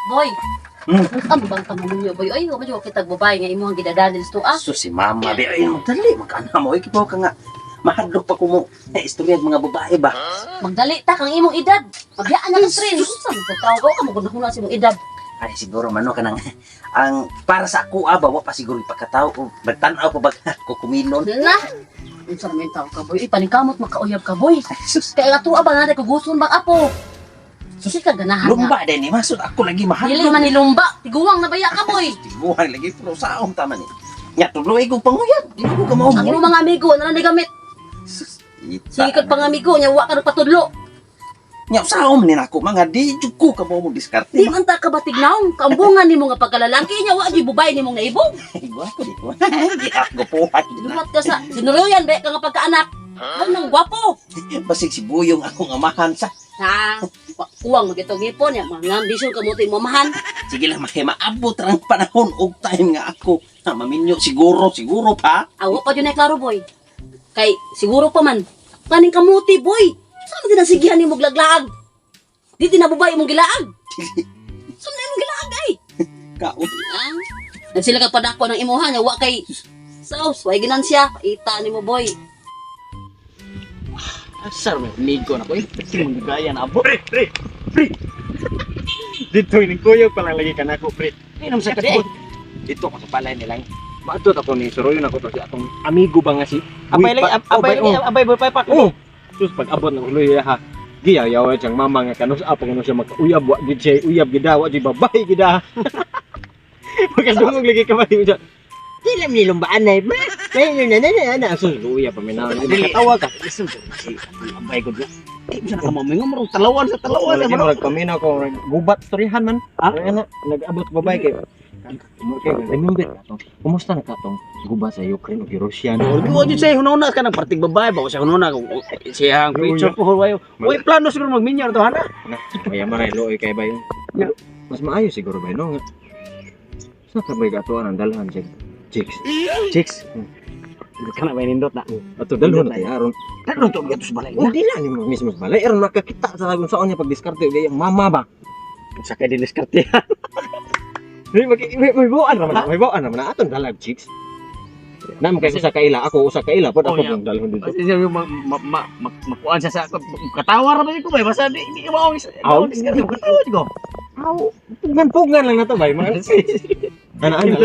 Boy, ang bang kamanyo, boy? Ay, wa man kitag babae nga imong gidadalil to ah. So si mama, di ay magdali, magkana mo, ikipaw ka nga. Mahadlok pa ko mo. Eh, istorya ng mga babae ba? Magdali ta kang imong edad. Pagyaan na kang tren. Unsa man ka tao ka mo gunahuna sa imong edad. Ay, siguro mano ka nang, ang para sa ako aba, wa pa siguro ipakatao ko. Magtanaw pa ba ko kumilon? Na. Unsa man tao ka, boy? Ay, paningkamot makauyab ka, boy. Ay, sus, Kay ang ato ba nga ko guson bang apo? Susi ka ganahan nga. lumba din ni masud ako lagi Dili mahadlok. man ni lumba, tiguang na baya ka, boy. Tiguan lagi pero saom tama ni. Nya tuloy ko panguyab, di ko ka mao. Ang imong mga amigo na lang gamit. Sus, ita. Sige kag pangamigo nya wa ka nagpatudlo. Nya saom ni nako mga di jud ko ka mao mo diskarte. Di man ta ka batignaw, kaambungan nimo nga pagkalalaki nya wa gyud bubay nimong naibog. Igwa ko di ko. Di ako puhat. Lumat ka sa sinuruyan be ka nga pagkaanak. Ano nang gwapo? Basig si Buyong akong amahan sa. Ha, kuwang magitong ipon ya, mga ambisyon ka mo ito mamahan. Sige lang, makay maabot ang panahon og time nga ako. Ha, maminyo siguro, siguro pa. Awa pa dyan ay klaro, boy. Kay siguro pa man, kaning kamuti, boy. Saan din ang sigihan ni mong laglaag? Di din nabubay imong gilaag. Saan na imong gilaag ay? Kaon. Ah, Nagsila ka padako ng imuha nga wa kay Saus, way ginansya. Ita nimo, boy. Asar may amigo na ko eh. Kasi manggaya na abo. Pre, pre, pre. Dito ning kuyog pa lang lagi kanako, pre. Ay, naman sa kadi. Dito ko sa palay nilang. Maadto ako ni Suroyon ako to si atong amigo ba nga si Abay lagi, abay lagi, abay boy pa. Oh. Sus pag abot ng uloy ha. Giyaw-yaw siyang mama nga kanus apa kuno siya makauyab wa gid siya uyab gid wa gid babay gid. Pagkadungog lagi ka ba siya. Di lang ni lumbaan na ba. May na na na na sus luya pa minaw. Makatawa ka. Listen to si abay ko. Di mo na kamamingo marong talawan sa talawan. Wala murag paminaw ko murag gubat storyahan man. Ha? Ana nag-abot babay kay kay remember ka. Kumusta na ka tong gubat sa Ukraine ug Russia no? Wa jud siya hununa ka ng parting babae ba siya hununa kung siya ang picture ko wayo. Uy, plano siguro magminyo to hana. Na, maya maray looy kay bayo. Mas maayo siguro bay no nga. Sa ka bay gatuan ang dalhan siya. Chicks. Chicks. Kana bay nindot na. Ato dalhon na tayo aron. Dalhon to gatos balay Oh, di lang nimo mismo sa balay aron makakita sa kung saan niya pagdiskarte ug iyang mama ba. Sa kay diskarte. May buwan raman na, may buwan raman na aton dalag chicks. Nam kay usa ka ila, ako usa ka ila pod Oh, ako yeah. pong dalhon dito. Siya yung makuan siya sa katawa ra ba ko bay basta di mao Aw. diskarte katawa ko. Aw, pugan-pugan lang na to bay. Mga Ana ana.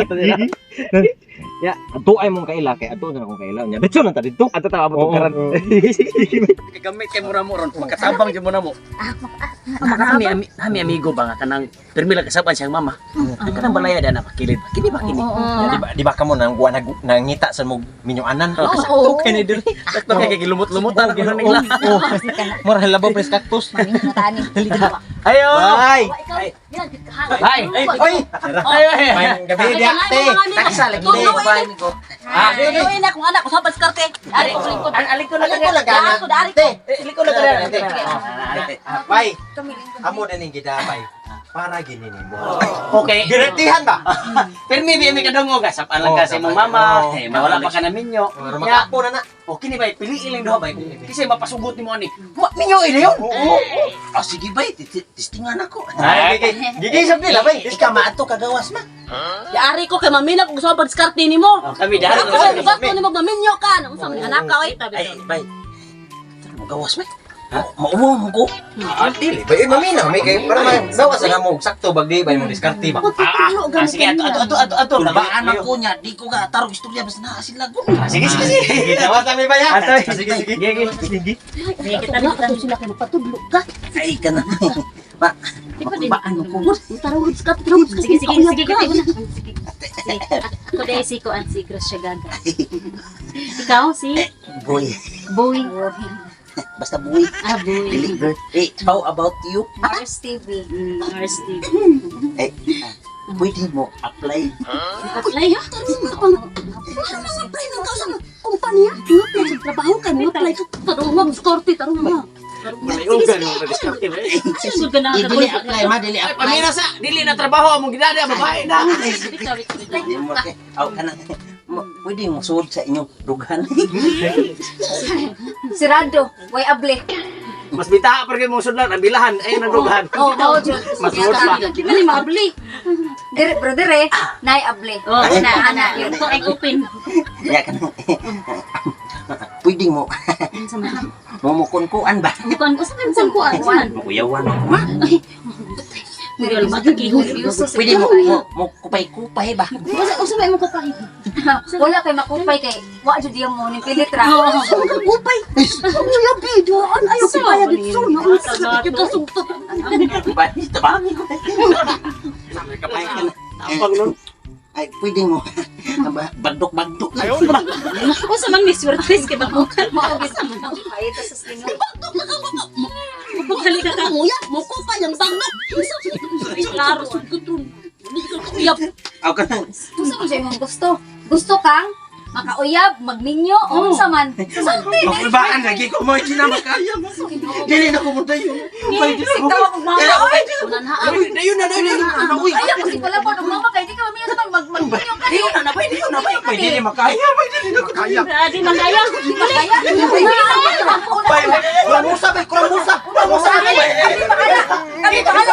Ya. Ato ay mong kaila kay ato na akong kaila nya. Dito na ta dito. Ato ta abot Oo, karan. oo. Gamit kay mura mo ron makatabang jud mo na mo. Nami amigo ba nga kanang pirmi lang kasaban siyang mama. Ang kanang balaya da na pakilid. Kini ba kini? Di ba kamo nang guwa nangita sa mog minyuanan? Oo. Kay ni diri. Sakto kay gilumot-lumutan ako nang Oh. Mura labaw pres cactus. Maminyo na tani. Ayo. Bye. Wa ikaw, yan gid ka. Bye. Ay, Oy, Ayo. may gabi Ay, di ate. Taksa lagi Tuloy ko. Ah, Tuloy na kung anak ko sa diskarte. Ari ko sa lingkod. Ang aliko na Aliko lang ka na. Dari ko, dari ko. Aliko na ka. Ate, bay. Amo na ning gidabay. Para gini nimo. Okay. Girantihan ba? Pirmi bi mi kadungog kasapan lang Oo, ka sa imong sapan. mama. Oo. Eh, mawala pa ka na minyo. Pero makapo na na. Okay ni bay, piliin lang duha bay. Kasi mapasugot nimo ani. Ma minyo ila yun. Oo. Ah, sige bay, tistingan ako. Ay, Gigisab nila bay. Di ka maato kagawas ma. Dari ko kay mamina kung sa diskarte nimo. Oh, kami dahil Ako sa gusto nimo maminyo ka. Unsa man anak ka oy. Ay, bay. Tara mo gawas bay. Ha? Mauwaw mo ko. Ah, dili bay maminaw may kay para ma gawas na mo sakto bagdi bay mo diskarte ba. Ah, sige, ato, ato, ato, ato, ato. Tulbaan ako niya, di ko ga tarong istorya basta naa sila ko. Ah, sige, sige, sige. Gawas kami bay ha. Ato, Sige sige. Sige, sige. Kita na ato sila kay magpatudlo ka. Ay ka na. Ma, makulbaan mo ko. Tarong diskarte, tarong diskarte. Sige, sige, sige, sige. Sige. Ako dahil si Kuan, si Gracia Gaga. Ikaw, si Boy, Boy. basta boy. Ah, Boy. Dili girl. Eh, how about you? Mars TV. Mars TV. Eh, pwede mo apply. Apply ha? Apply ng ka sa kumpanya. Apply sa trabaho kay mo apply ka. Tarong nga diskarte, tarong nga. Malayugan mo diskarte. Susod ka na Eh, dili apply ma, dili Ay, apply. pamina sa, dili na trabaho among gidada babae na. Di mo kay, aw ka na. Pwede mo suod sa inyong dughan. Sirado. Way able. Mas bitaha pa rin mong sudlan ang bilahan ay nagdugahan. Oh, mao jud. Mas worth pa. Di ba ni maabli? Dire bro dire, nay able. Oh, na ana yun. Ko ay open. Ya kanang pwede mo Unsa man? mumukunkuan ba? Kuan usa man sa kuan man. Mukuyawan ako ma. Miguel matakihon. Pwede mo mo, mo kupay-kupay ba? Usa usa ba imong kupay? Wala kay makupay kay wa jud diya mo ning pilit ra. Oo. Kupay. Ang labi doon ayo kupay dito na. Kita sugtot. Ba, tabangi ko. Ay, Tapang nun. Ay, pwede mo. Bagdok-bagdok. Ayaw ba? Usa man ni swerte kay bagbukan. Mao gid. Ay ito sa Ginoo. Bukali ka ka. Muya, mo kupay ang bagdok. Ay klaro sugtot. Uyab. Aw kanang Unsa man siya imong gusto? Gusto kang makauyab, magminyo, o unsa man. Sulti. Makulbaan lagi ko mo hindi na makaya mo. Dili na ko mo tayo. Pwede na ko. Tawa kog mama. Oy. Unan ha. Dayon na dayon na. Uy, Ayaw ko si pala po mama kay di ka maminyo sa mag magminyo ka. dayon na na pwede na ba? Pwede na makaya. Pwede na ko kaya. Di makaya. Di makaya. Kurang musa ba? Kurang musa. Kurang musa. Kami bahala. Kami bahala.